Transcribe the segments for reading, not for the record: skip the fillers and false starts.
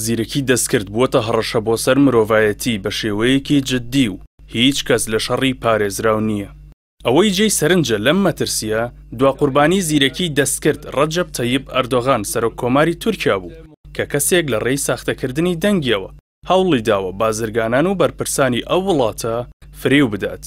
زیرەکی دەستکرد بووەتە هەڕەشە بۆ سەر مرۆڤایەتی بە شێوەیەکی جددی و هیچ کەس لە شەڕی پارێزراو نییە. ئەوەی جێی سەرنجە لەم مەترسییە، دوا قوربانی زیرەکی دەستکرد ڕەجەب تەیب ئەردۆغان سەرۆک کۆماری تورکیا بوو کە کەسێک لە ڕێی ساختەکردنی دەنگیەوە هەوڵی داوە بازرگانان و بەرپرسانی ئەو وڵاتە فریو بدات.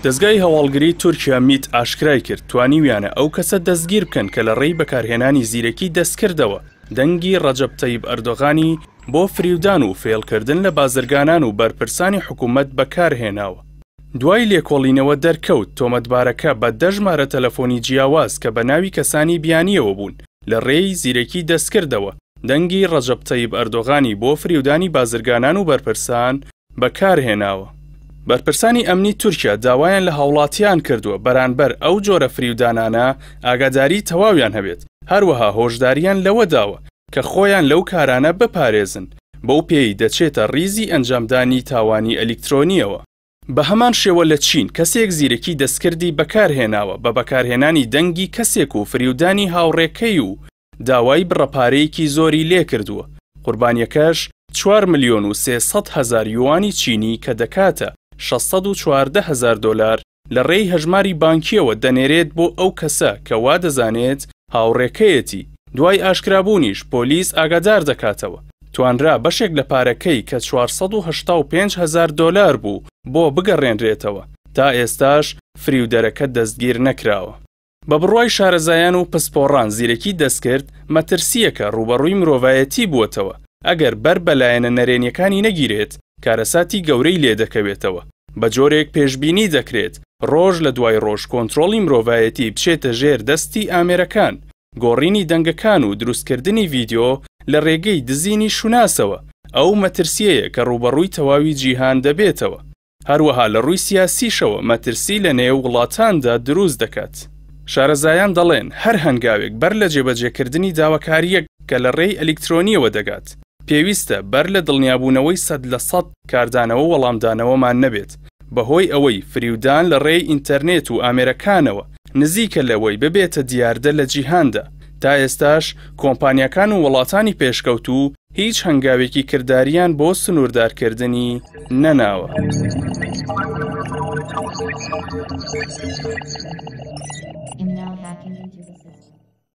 دەزگای هەواڵگری تورکیا میت ئاشکرای کرد، توانیویانە ئەو کەسە دەستگیر بکەن کە لە ڕێی بەکارهێنانی زیرەکی دەستکردەوە دەنگی ڕەجەب تەیب ئەردۆغانی بۆ فریودان و فێڵکردن لە بازرگانان و بەرپرسانی حکومەت بەکارهێناوە. دوای لێکۆڵینەوە دەرکەوت تۆمەتبارەکە بە دە ژمارە تەلەفۆنی جیاواز کە بە ناوی کەسانی بیانییەوە بوون لە ڕێی زیرەکی دەستکردەوە دەنگی ڕەجەب تەیب ئەردۆغانی بۆ فریودانی بازرگانان و بەرپرسان بەکارهێناوە. بەرپرسانی ئەمنی تورکیا داوایان لە هاوڵاتیان کردووە بەرانبەر ئەو جۆرە فریودانانە ئاگاداریی تەواویان هەبێت، هەروەها هۆشدارییان لەوە داوە کە خۆیان لەو کارانە بپارێزن، بەو پێیەی دەچێتە ڕیزی ئەنجامدانی تاوانی ئەلیکترۆنییەوە. بە هەمان شێوە لە چین کەسێک زیرەکی دەستکردی بەکارهێناوە بە بەکارهێنانی دەنگی کەسێک و فریودانی هاوڕێکەی و داوای بڕە پارەیەکی زۆری لێکردووە، قوربانیەکەش چوار ملیۆن و 300 هەزار یوانی چینی کە دەکاتە 614 هەزار دۆلار لە ڕێی هەژماری بانکییەوە دەنێرێت بۆ ئەو کەسە کە وا دەزانێت هاوڕێکەیەتی، دوای ئاشکرابوونیش پۆلیس ئاگادار دەکاتەوە، توانرا بەشێک لە پارەکەی کە 485 هەزار دۆلار بوو بۆ بگەڕێنرێتەوە، تا ئێستاش فریودەرەکە دەستگیر نەکراوە. بە بڕوای شارەزایان و پسپۆڕان زیرەکی دەستکرد مەترسییەکە ڕووبەڕووی مرۆڤایەتی بووەتەوە، ئەگەر بەر بە لایەنە نەرێنیەکانی نەگیرێت کارەساتی گەورەی لێدەکەوێتەوە، بە جۆرێک پێشبینی دەکرێت ڕۆژ لە دوای ڕۆژ کۆنترۆڵی مرۆڤایەتی بچێتە ژێر دەستی ئامێرەکان، گۆڕینی دەنگەکان و دروستکردنی ڤیدیۆ لە ڕێگەی دزینی شوناسەوە ئەو مەترسییەیە کە ڕووبەڕووی تەواوی جیهان دەبێتەوە. هەروەها لە ڕووی سیاسیشەوە مەترسی لە نێو وڵاتاندا دروست دەکات. شارەزایان دەڵێن هەر هەنگاوێک بەر لە جێبەجێکردنی داواکارییەک کە لە ڕێی ئەلیکترۆنییەوە دەگات، پێویستە بەر لە دڵنیابوونەوەی 100% کاردانەوە وەڵامدانەوەمان نەبێت، بەهۆی ئەوەی فریودان لە ڕێی ئینتەرنێت و ئامێرەکانەوە نزیکە لەوەی ببێتە دیاردە لە جیهاندا، تا ئێستاش کۆمپانیاکان و وڵاتانی پێشکەوتوو هیچ هەنگاوێکی کرداریان بۆ سنووردارکردنی نەناوە.